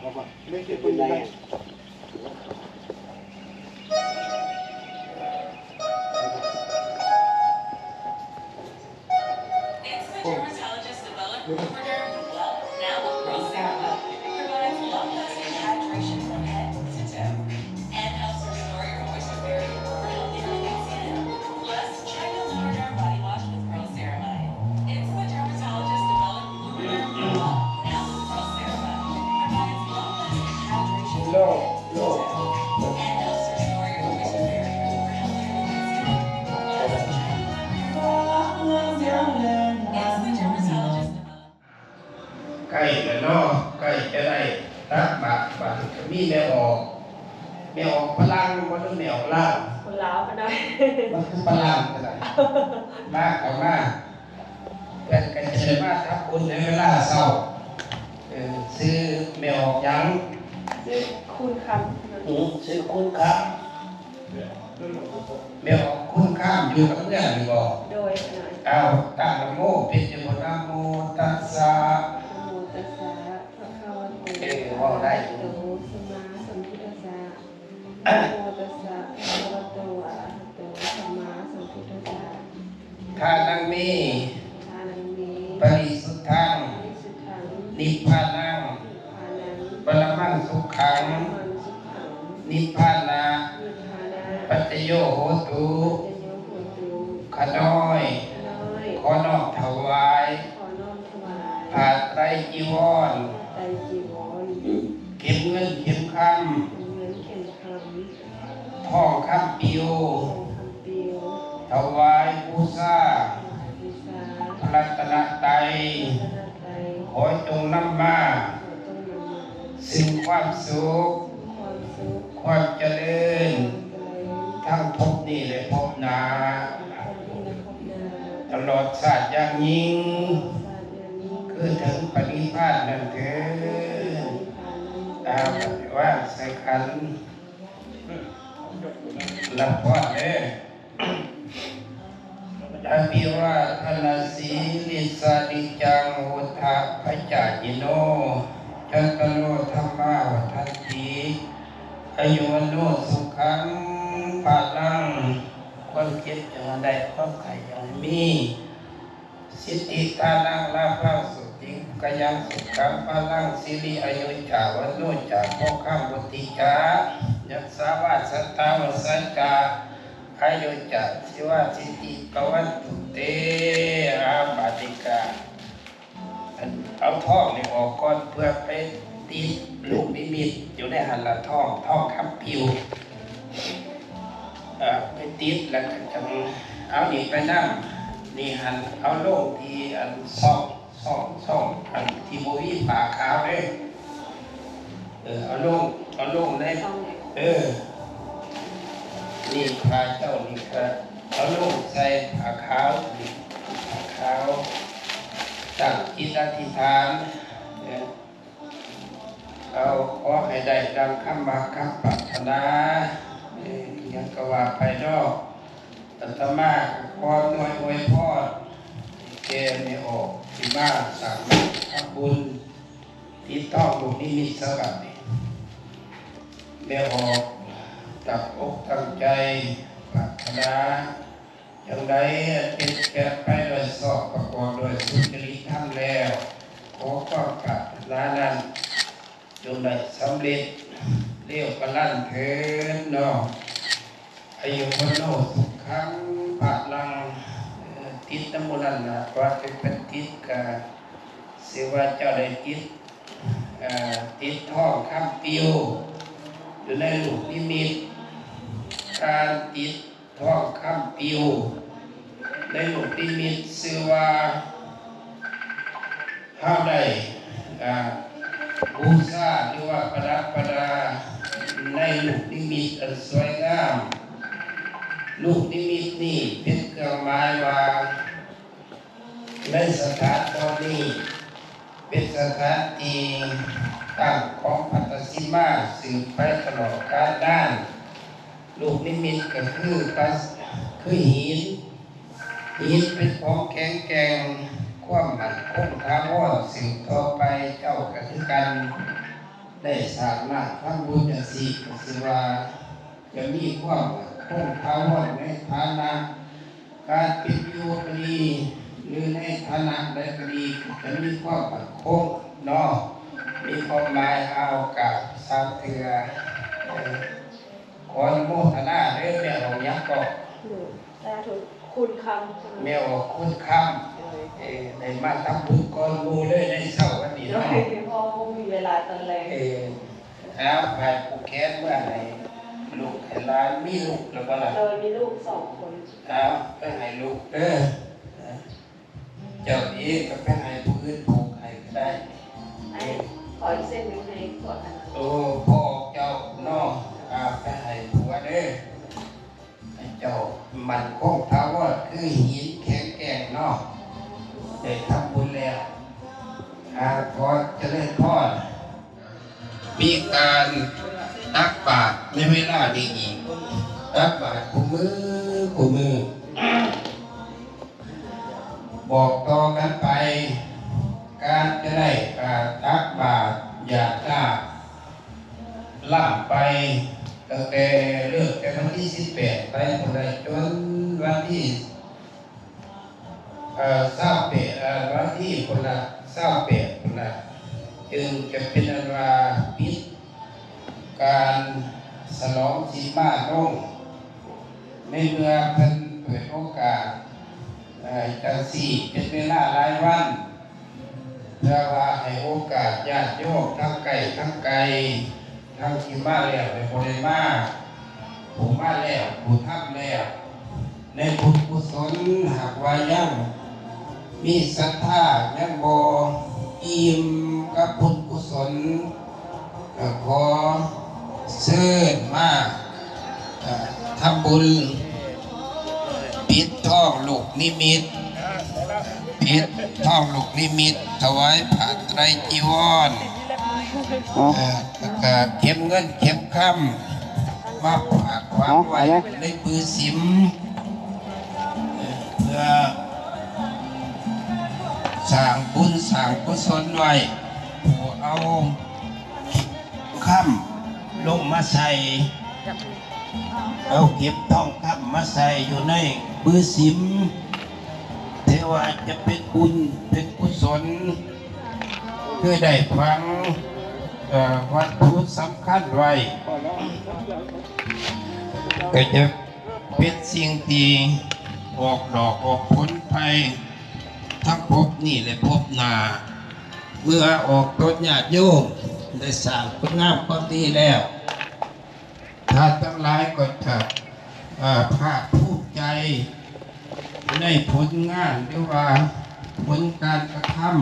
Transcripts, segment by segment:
Apa? Ini dia punya. It's the dermatologist developed Lubriderm Duo, now with Pearl Ceramide. It provides long-lasting hydration from head to toe and helps restore your moisture barrier for healthy looking skin. Plus, try new Lubriderm body wash with Pearl Ceramide. It's the dermatologist developed Lubriderm Duo, now with Pearl Ceramide. It provides long-lasting hydration from head ໃກ້ແລ້ວເນາະ ໃກ້ຈະໄດ້ຕັກບາດ ບາດນີ້ກໍມີແມ່ອອກ ແມ່ອອກຝຣັ່ງບໍ່ ຫຼືແມ່ອອກລາວ? ຄົນລາວກໍໄດ້ ມັນຄືຝຣັ່ງກໍໄດ້ ມາເຂົ້າມາ ເພິ່ນກໍຈະໄດ້ມາທຳບຸນໃນເວລາເຊົ້າ. ເອີ ຊື່ແມ່ອອກຫຍັງ? ຊື່ຄູນຄຳ. ອື ຊື່ຄູນຄຳ. ແມ່ອອກຄູນຄຳຢູ່ກັບເມືອງນີ້ບໍ່? ໂດຍ. ເອົາ ຕັ້ງນະໂມເປັນຢູ່ບໍ່? ນະໂມຕັດສະ ນະໂມຕັດສະ ພະຄະວະໂຕ ເອີ ເວົ້າໄດ້ຢູ່ ອະລະຫະໂຕ ສຳມາສຳພຸດທັດສະ. ນະໂມຕັດສະ ພະຄະວະໂຕ ອະລະຫະໂຕ ສຳມາສຳພຸດທັດສະ. ທານັງເມ ທານັງເມ ປະລິສຸດທັງ ປະລິສຸດທັງ ນິບພານັງ ນິບພານັງ ປະລະມັງສຸຂັງ ປະລະມັງສຸຂັງ ນິບພານະ ນິບພານະ ປັດຈະໂຍໂຫຕຸ ປັດຈະໂຍໂຫຕຸ. ຂ້ານ້ອຍ ຂ້ານ້ອຍ ຂໍນ້ອມຖວາຍ ຂໍນ້ອມຖວາຍ ຜ້າໄຕຈີວອນ ຜ້າໄຕຈີວອນ ເຂັມເງິນເຂັມຄຳ ເຂັມເງິນເຂັມຄຳ ທອງຄຳປິວ ທອງຄຳປິວ ຖວາຍບູຊາ ຖວາຍບູຊາ ພະລັດຕະນະໄຕ ພະລັດຕະນະໄຕ ຂໍຈົ່ງນຳມາ ຂໍຈົ່ງນຳມາ ຊຶ່ງຄວາມສຸກ ຊຶ່ງຄວາມສຸກ ຄວາມຈະເລີນ ຄວາມຈະເລີນ ທັງພົບນີ້ ແລະ ພົບໜ້າ ທັງພົບນີ້ ແລະ ພົບໜ້າ ຕະຫຼອດຊາດຢ່າງຍິ່ງ ຕະຫຼອດຊາດຢ່າງຍິ່ງ ຄືເຖິງປະນິບພານນັ້ນເທີ້ນ. ຕາມປະຕິວາງໃສ່ຂັນ ຮັບພອນເດີ້. ອະພິວາທະນະສີລິສະນິຈຈັງ ວຸດທະປະຈາຍິໂນ ຈັດຕາໂລ ທຳມາ ວັດທັນຕິ ອາຍຸ ວັນໂນ ສຸຂັງ ພະລັງ. ຄວາມເຈັບຢ່າໄດ້ ຄວາມໄຂ້ຢ່າມີ ສິດທິທານັງ ລາພັງ ໂສຕິ ພະຍັງ ສຸຂັງ ພະລັງ ສິລິ ອາຍຸ ຈາ ວັນໂນ ຈາ ໂພຄັງ ວຸດຕິ ຈາ ຍັດສາ ວາສັດຕາ ວະສັດຈາ ອາຍຸ ຈາ ຊີວະ ສິດທິ ພະວັນຕຸ ເຕ. ອາ ບາດນີ້ກະ ອັນ ເອົາທອງນີ້ອອກກ່ອນ ເພື່ອໄປຕິດລູກນິມິດຢູ່ໃນຫັ້ນລະ ທອງ ທອງຄຳປິວ. ເອີ ໄປຕິດແລ້ວກໍຈັ່ງເອົານີ້ໄປນຳ. ນີ້ຫັ້ນ ເອົາລົງທີ່ອັນຊ່ອງ ຊ່ອງ ຊ່ອງອັນທີ່ບໍ່ມີຜ້າຂາວເດ້. ເອີ ເອົາລົງ ເອົາລົງໃນ ຊ່ອງໃດ? ເອີ ນີ້ຜ້າເຈົ້ານີ້ກໍເອົາລົງໃສ່ຜ້າຂາວ ນີ້ຜ້າຂາວ. ຕັ້ງຈິດອະທິຖານ ເອີ ເອົາ ຂໍໃຫ້ໄດ້ດັ່ງຄຳມັກຄຳປາດຖະໜາ ເອີ ຫຍັງກໍວ່າໄປເນາະ. ອາດຕະມາກໍຂໍອຳນວຍອວຍພອນໃຫ້ແກ່ແມ່ອອກທີ່ມາສ້າງບຸນ ຕິດທອງລູກນິມິດສະບັບນີ້. ແມ່ອອກຕັ້ງອົກຕັ້ງໃຈປາດຖະໜາ ຢ່າງໃດອັນເປັນແປນໄປໂດຍຊອບປະກອບດ້ວຍສຸຈະລິດທຳແລ້ວ ຂໍຄວາມປາດຖະໜານັ້ນຈົ່ງໄດ້ສຳເລັດເລວກະລັນເທີ້ນເນາະ. ອາຍຸວັນໂນສຸຂັງພະລັງ. ເອີ ຕິດນຳໝູ່ນັ້ນລະ ວ່າເປັນ ເປັນຕິດກະ ຊື່ວ່າເຈົ້າໄດ້ຕິດ ເອີ ຕິດທອງຄຳປິວຢູ່ໃນລູກນິມິດ. ການຕິດ ທອງຄຳປິວໃນລູກນິມິດ ຊື່ວ່າເຮົາໄດ້ ອາ ບູຊາ ຫຼືວ່າປະດັບປະດາໃນລູກນິມິດອັນສວຍງາມ. ລູກນິມິດນີ້ເປັນເຄື່ອງໝາຍວ່າ ໃນສະຖານບ່ອນນີ້ ເປັນສະຖານທີ່ຕັ້ງຂອງພັດຕະສີມາ ສືບໄປຕະຫຼອດການນານ. ລູກນິມິດກໍຄື ຄືຫີນ, ຫີນເປັນຂອງແຂງແກ່ງ, ຄວາມໝັ້ນຄົງຖາວອນສືບຕໍ່ໄປ. ເຈົ້າກໍຄືກັນ, ໄດ້ສ້າງລ້າງທຳບຸນຈັ່ງຊີ້ ກໍຊິວ່າຈະມີຄວາມຄົງຖາວອນໃນຖານະການເປັນຢູ່ກໍດີ ຫຼືໃນຖານະໃດກໍດີ ຈະມີຄວາມໝັ້ນຄົງເນາະ ມີຄວາມໝາຍ. ເອົາ ກາບສາມເທື່ອ ເອີ ຂໍອະນຸໂມທະນາເດີ ແມ່ອອກຫຍັງເກາະ? ສາທຸ ຄູນຄຳ ແມ່ອອກຄູນຄຳ ໂດຍ ເອີ ໄດ້ມາທຳບຸນກ່ອນໝູ່ເລີຍໃນເຊົ້າວັນນີ້ເນາະ ໂດຍ ເພາະວ່າບໍ່ມີເວລາຕອນແລງ ເອີ ເອົາ ໃຫ້ຜູກແຂນເມືອໃຫ້ລູກໃຫ້ຫຼານ ມີລູກແລ້ວບໍ່ລະ? ໂດຍ ມີລູກສອງຄົນ ເອົາ ໄປໃຫ້ລູກເດີ ເຈົ້າເອງກໍໄປໃຫ້ຜູ້ອື່ນຜູກໃຫ້ກໍໄດ້ ໃຫ້ ຂໍອີກເສັ້ນໜຶ່ງໃຫ້ຜົວ ໂອ້ ພໍ່ເຈົ້າເນາະ ອ່າ ໄປໃຫ້ຜົວເດີ ໃຫ້ເຈົ້າໝັ້ນຄົງຖາວອນຄືຫີນແຂງແກ່ງເນາະ ໄດ້ທຳບຸນແລ້ວ ອ່າ ຂໍຈະເລີນພອນ. ມີການຕັກບາດໃນເວລານີ້ອີກ ຕັກບາດຄູ່ມື້ ຄູ່ມື້ ບອກຕໍ່ກັນໄປ ການຈະໄດ້ ອ່າ ຕັກບາດຢາດນ້ຳ ລ້ຳໄປ ຕັ້ງແຕ່ ເລີ່ມແຕ່ວັນທີສິບແປດໄປພຸ້ນລະ ຈົນວັນທີ ເອີ ຊາວແປດ ເອີ ວັນທີພຸ້ນລະ ຊາວແປດພຸ້ນລະ ຈຶ່ງຈະເປັນອັນວ່າປິດການສະຫຼອງສີມາລົງ ໃນເມື່ອເພິ່ນເປີດໂອກາດ ເອີ ຈັ່ງຊີ້ເປັນເວລາຫຼາຍວັນ ເພື່ອວ່າໃຫ້ໂອກາດຍາດໂຍມທັງໃກ້ທັງໄກ ທັງທີ່ມາແລ້ວແລະບໍ່ໄດ້ມາ ຜູ້ມາແລ້ວ ຜູ້ທຳແລ້ວ ໃນບຸນກຸສົນ ຫາກວ່າຍັງມີສັດທາ ຍັງບໍ່ອີ່ມກັບບຸນກຸສົນ ກໍຂໍເຊີນມາ ເອີ ທຳບຸນ ປິດທອງລູກນິມິດ ປິດທອງລູກນິມິດ ຖວາຍຜ້າໄຕຣຈີວອນ ເອີ ແລ້ວກະເຂັມເງິນເຂັມຄຳ ມາຝາກວາງໄວ້ໃນມືສິມ ເອີ ເພື່ອສ້າງບຸນສ້າງກຸສົນໄວ້ ຜູ້ເອົາ ຄຳລົງມາໃສ່ ເອົາເກັບທອງຄຳມາໃສ່ຢູ່ໃນມືສິມ ຖືວ່າຈະເປັນບຸນເປັນກຸສົນ ຄືໄດ້ຝັງ ເອີ ວັດຖຸສຳຄັນໄວ້ ກໍຈະເປັນສິ່ງທີ່ອອກດອກອອກຜົນໄປທັງພົບນີ້ ແລະ ພົບໜ້າ. ເມື່ອອອກຕົນຍາດໂຍມໄດ້ສ້າງຄຸນງາມຄວາມດີແລ້ວ ທ່ານທັງຫຼາຍກໍຈະ ເອີ ພາກພູມໃຈໃນຜົນງານ ຫຼືວ່າຜົນການກະທຳ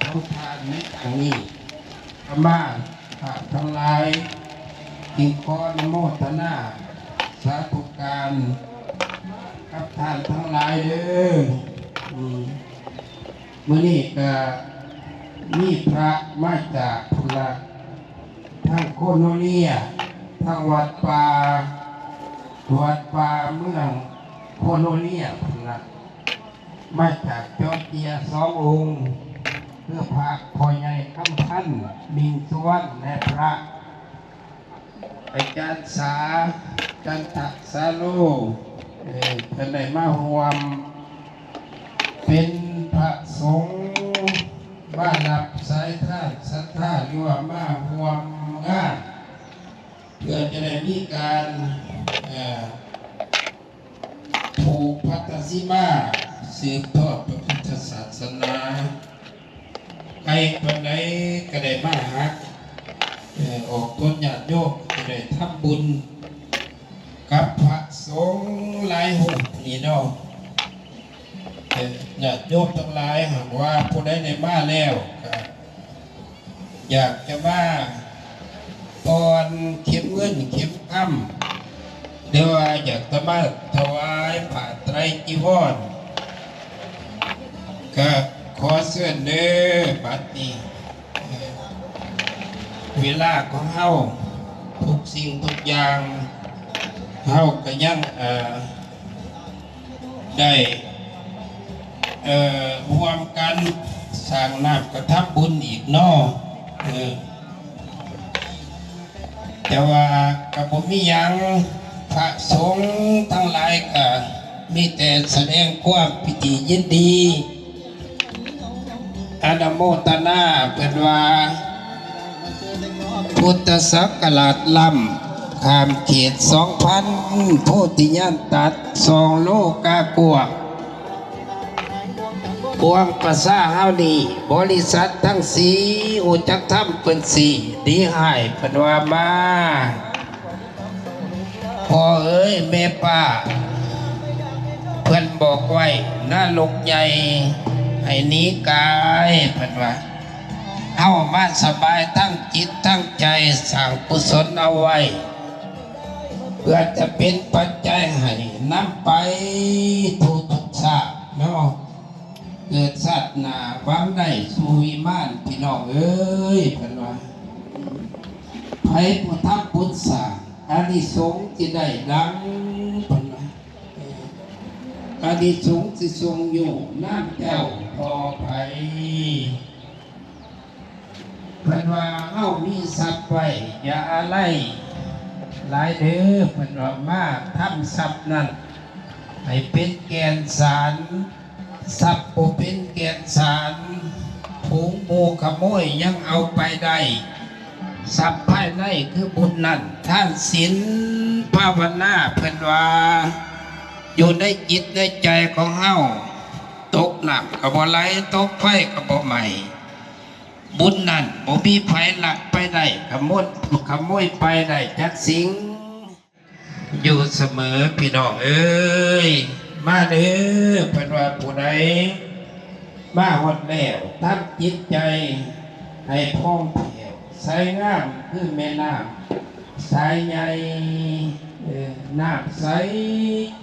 ຂອງທ່ານໃນຄັ້ງນີ້. ອາມາ ທ່ານທັງຫຼາຍ ຈຶ່ງຂໍອະນຸໂມທະນາສາທຸການກັບທ່ານທັງຫຼາຍເດີ. ອືມ ມື້ນີ້ກະມີພະມາຈາກພຸ້ນລະ ທາງໂຄໂນເນຍ ທາງວັດປ່າ ວັດປ່າເມືອງໂຄໂນເນຍພຸ້ນລະ ມາຈາກຈອດເຈຍສອງອົງ ຄືພະພໍ່ໃຫຍ່ຄຳພັນ ມິ່ງສຸວັນ ແລະ ພະ ອາຈານສາ ຈັນທະສາໂລ ເອີ ເພິ່ນໄດ້ມາຮ່ວມເປັນພະສົງ ມາຮັບສາຍທານສັດທາ ຫຼືວ່າມາຮ່ວມງານ ເພື່ອຈະໄດ້ມີການ ເອີ ຜູກພັດທະສີມາ ສືບທອດພະພຸດທະສາສະໜາ ໃກ້ປານໃດກໍໄດ້ມາຫາ ເອີ ອອກຕົນຍາດໂຍມ ກໍໄດ້ທຳບຸນກັບພະສົງຫຼາຍຮູບນີ້ເນາະ. ເອີ ຍາດໂຍມທັງຫຼາຍ ຫາກວ່າຜູ້ໃດໄດ້ມາແລ້ວ ກໍ ຢາກຈະມາປ່ອນເຂັມເງິນເຂັມຄຳ ຫຼືວ່າຢາກຈະມາຖວາຍຜ້າໄຕຣຈີວອນ ກະຂໍເຊີນເດີ ບັດນີ້ ເວລາຂອງເຮົາ ທຸກສິ່ງທຸກຢ່າງ ເຮົາກະຍັງ ເອີ ໄດ້ ເອີ ຮ່ວມກັນສ້າງນ້ຳກະທຳບຸນອີກເນາະ ເອີ ແຕ່ວ່າກໍບໍ່ມີຫຍັງ ພະສົງທັງຫຼາຍກໍມີແຕ່ສະແດງຄວາມປີຕິຍິນດີ ອະນຸໂມທະນາ ເພິ່ນວ່າ ພຸດທະສັກກະລາດລ້ຳ ຂ້າມເຂດສອງພັນ ໂພທິຍານຕັດ ສອງໂລກາກວ້າງ ປວງປະຊາເຮົານີ້ ບໍລິສັດທັງສີ່ ຮູ້ຈັກທຳເພິ່ນສີ່ ດີຮ້າຍເພິ່ນວ່າມາ. ພໍ່ເອີຍແມ່ປ້າ ເພິ່ນບອກໄວ້ ນະລົກໃຫຍ່ໃຫ້ໜີກາຍ ເພິ່ນວ່າ ເຮົາມາສະບາຍທັງຈິດທັງໃຈ ສ້າງກຸສົນເອົາໄວ້ ເພື່ອຈະເປັນປັດໄຈໃຫ້ນຳໄປທຸກໆຊາດເນາະ ເກີດຊາດໜ້າຫວັງໄດ້ສູ່ວິມານ ພີ່ນ້ອງເອີຍ ເພິ່ນວ່າ ໃຜຜູ້ທຳບຸນສ້າງ ອານິສົງຊິໄດ້ດັ່ງ ເພິ່ນວ່າ ອານິສົງຊິສົ່ງໂຍມນຳເຈົ້າຕໍ່ໄປ ເພິ່ນວ່າ ເຮົາມີຊັບໄວ້ ຢ່າອາໄລຫຼາຍເດີ ເພິ່ນວ່າ ມາທຳຊັບນັ້ນໃຫ້ເປັນແກ່ນສານ ຊັບບໍ່ເປັນແກ່ນສານ ຝູງໝູ່ຂະໂມຍຍັງເອົາໄປໄດ້ ຊັບພາຍໃນຄືບຸນນັ້ນ ທານສິນ ພາວະນາ ເພິ່ນວ່າ ຢູ່ໃນຈິດໃນໃຈຂອງເຮົາ ຕົກນ້ຳກໍບໍ່ໄຫຼ ຕົກໄຟກໍບໍ່ໄໝ້ ບຸນນັ້ນບໍ່ມີໃຜລັກໄປໄດ້ ຂະໂມຍ ຂະໂມຍໄປໄດ້ຈັກສິ່ງ ຢູ່ສະເໝີ ພີ່ນ້ອງເອີຍ ມາເດີ ເພິ່ນວ່າ ຜູ້ໃດມາຮອດແລ້ວ ທຳຈິດໃຈໃຫ້ຜ່ອງແຜ້ວ ໃສງາມຄືແມ່ນ້ຳສາຍໃຫຍ່ ເອີ ນ້ຳໃສ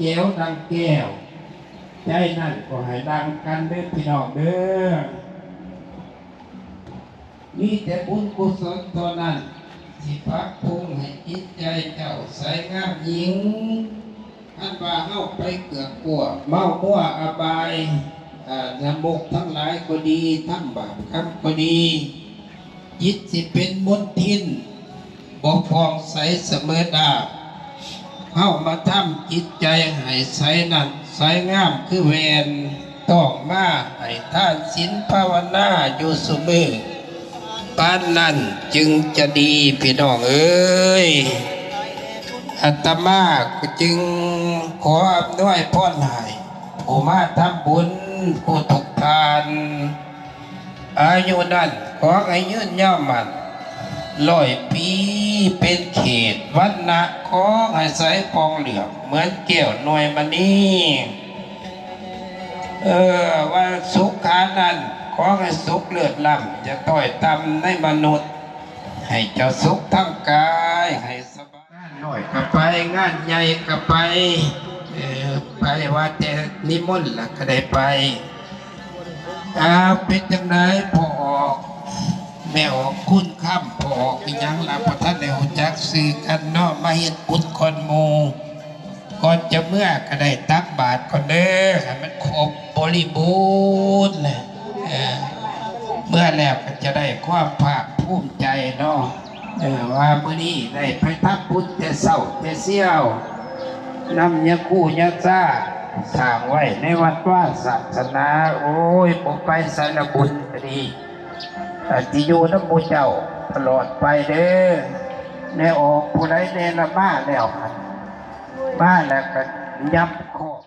ແຈ່ວດັ່ງແກ້ວ ໃຈນັ້ນກໍໃຫ້ດັ່ງກັນເດີ ພີ່ນ້ອງເດີ. ມີແຕ່ບຸນກຸສົນເທົ່ານັ້ນ ທີ່ປັບປຸງໃຫ້ຈິດໃຈເຈົ້າໃສງາມຍິ່ງ. ຄັນວ່າເຮົາໄປເກືອກກົວເມົາມົວອະບາຍ ອາ ນະມົກທັງຫຼາຍກໍດີ ທຳບາບກຳກໍດີ ຈິດຊິເປັນມົນທິນ ບໍ່ຜ່ອງໃສສະເໝີດາບ. ເຮົາມາທຳຈິດໃຈໃຫ້ໃສນັ້ນໃສງາມຄືແວ່ນ ຕ້ອງມາໃຫ້ທານສິນພາວະນາຢູ່ຊຸມື້ ປານນັ້ນຈຶ່ງຈະດີ ພີ່ນ້ອງເອີຍ. ອາດຕະມາກໍຈຶ່ງຂໍອຳນວຍພອນໃຫ້ຜູ້ມາທຳບຸນທຸກໆທ່ານ ອາຍຸນັ້ນຂໍໃຫ້ຍືນຍາວໝັ້ນຮ້ອຍປີເປັນເຂດ, ວັນນະຂໍໃຫ້ໃສຜ່ອງເຫຼື້ອມເໝືອນແກ້ວໜ່ວຍມະນີ. ເອີ ວ່າສຸຂານັນ ຂໍໃຫ້ສຸກເລີດລ້ຳ ຢ່າຕ້ອຍຕ່ຳໃນມະນຸດ, ໃຫ້ເຈົ້າສຸກທາງກາຍ ໃຫ້ສະບາຍ. ງານນ້ອຍກໍໄປ ງານໃຫຍ່ກໍໄປ ເອີ ໄປວ່າແຕ່ນິມົນລະກໍໄດ້ໄປ. ອ້າວ ເປັນຈັ່ງໃດພໍ່ອອກ ແມ່ອອກຄຸນຄຳ ພໍ່ອອກອີ່ຫຍັງລະ ບໍ່ທັນໄດ້ຮູ້ຈັກຊື່ກັນເນາະ ມາເຮັດບຸນກ່ອນໝູ່. ກ່ອນຈະເມືອກໍໄດ້ຕັກບາດກ່ອນເດີ ໃຫ້ມັນຄົບບໍລິບູນນະ ເອີ ເມືອແລ້ວກໍຈະໄດ້ຄວາມພາກພູມໃຈເນາະ ເອີ ວ່າມື້ນີ້ໄດ້ໄປທຳບຸນແຕ່ເຊົ້າແຕ່ຊຽວ ນຳຍາຄູຍາຊາ ສ້າງໄວ້ໃນວັດວາສາສະໜາ. ໂອ້ຍ ບໍ່ໄປໃສລະບຸນກໍດີ ອາດຊິຢູ່ນຳໝູ່ເຈົ້າຕະຫຼອດໄປເດີ. ແນ່ອອກ ຜູ້ໃດແນ່ລະມາແລ້ວ ມາແລ້ວກໍຫຍັບຄອກ